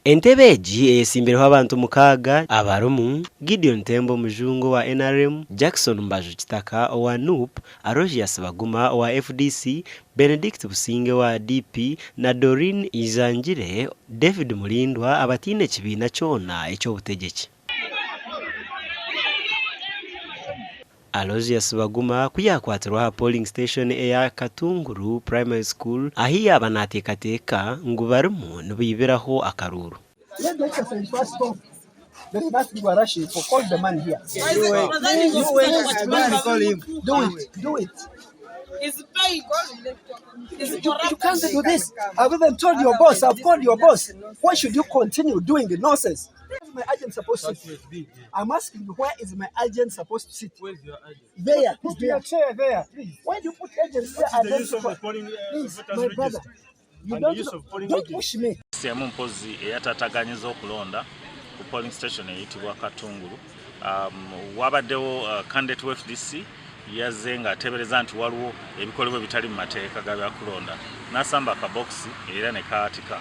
Entebe egi eyesimbireho abantu mukaaga abarimu, Gideon Thembo Mujungu owa nrm, Jackson Mbaju Kitaka owa nup, Aloysius Baguma owa fdc, Benedict Businge owa DP na Doreen Izangire David Mulindwa abataine kibiina kyona eky'obutegyeki. Aloysius Baguma ku yaakwatirwe aha polling station eya Katunguru Primary School ahi yaaba naateekateeka ngu barimu nibaibiraho akaruuru. I'm asking you, where is my agent supposed to sit? Where's your agent? There. Put your chair there, please. Why do you put agents there and then polling, please, my brother. You don't, don't push me. Semu mpozi eyatataganyiza okulonda ku polling station eyitibwa Katungulu. Wabaddewo candidate wa FDC yazze ng'ateebereza nti waliwo ebikolebwa ebitali mu mateeka ga byakulonda n'asamba akabokisi era ne kaatika.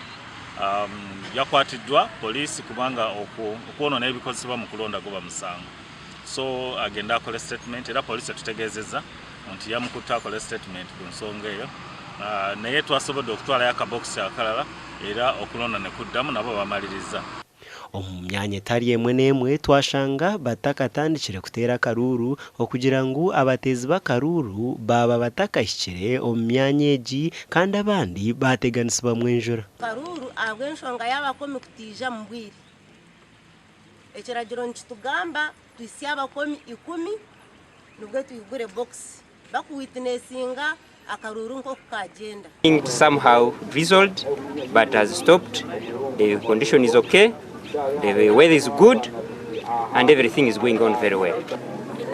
Yakwatiddwa poliisi kubanga okwonoona ebikozesebwa mu kulonda guba musango, so agende akole statement era poliisi etutegeezezza nti yamukutte akole statement ku nsonga eyo. Naye twasobodde okutwalayo akabokisi akalala era okulonda ne kuddamu nabo bamaliriza. Omu myanya etari emwe n'emwe twashanga batakatandikire kuteera akaruuru okugira ngu abateezi b'akaruuru baaba batakahikire omu myanya egi kandi abandi baateganisibwamu enjura. Karuuru ahabw'enshonga y'abakomi kutaija mu bwire. Ekiragiro nikitugamba tuhitsye abakomi ikumi nibwo twigure bokisi bakuwitinesinga akaruuru nk'oku kagyenda. It somehow drizzled but has stopped. The condition is okay, the weather is good and everything is going on very well.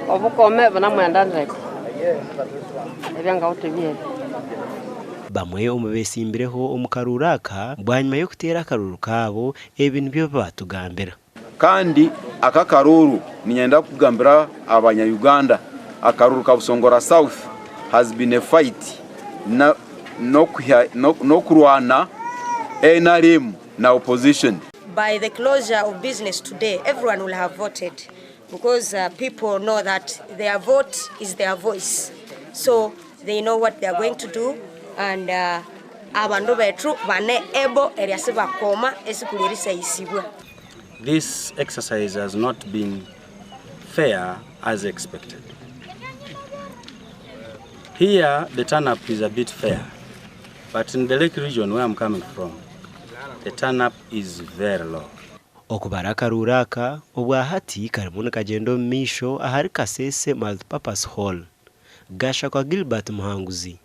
Obukome bunamwenda ndeke ebyangawuthi byebyo. Bamwe omu beetsimbireho omu karuuru aka bwanyima y'okuteera akaruuru kaabo, ebi nibyo baatugambira. Kandi aka akaruuru niinyenda kugambira abanya Uganda akaruuru ka Busongora South has been a fight n'okurwana NRM na opposition. By the closure of business today, everyone will have voted because people know that their vote is their voice. So they know what they are going to do and abandu bethu bane able eryasi bakoma esikuli erisayisibwa. This exercise has not been fair as expected. Here, the turn-up is a bit fair, but in the Lake region where I'm coming from, the turn-up is very low. Okubara akaruuru aka obwa hati karimu nikagyenda omu maisho ahari Kasese Multipurpose Hall. Gashakwa Gilbert Muhanguzi.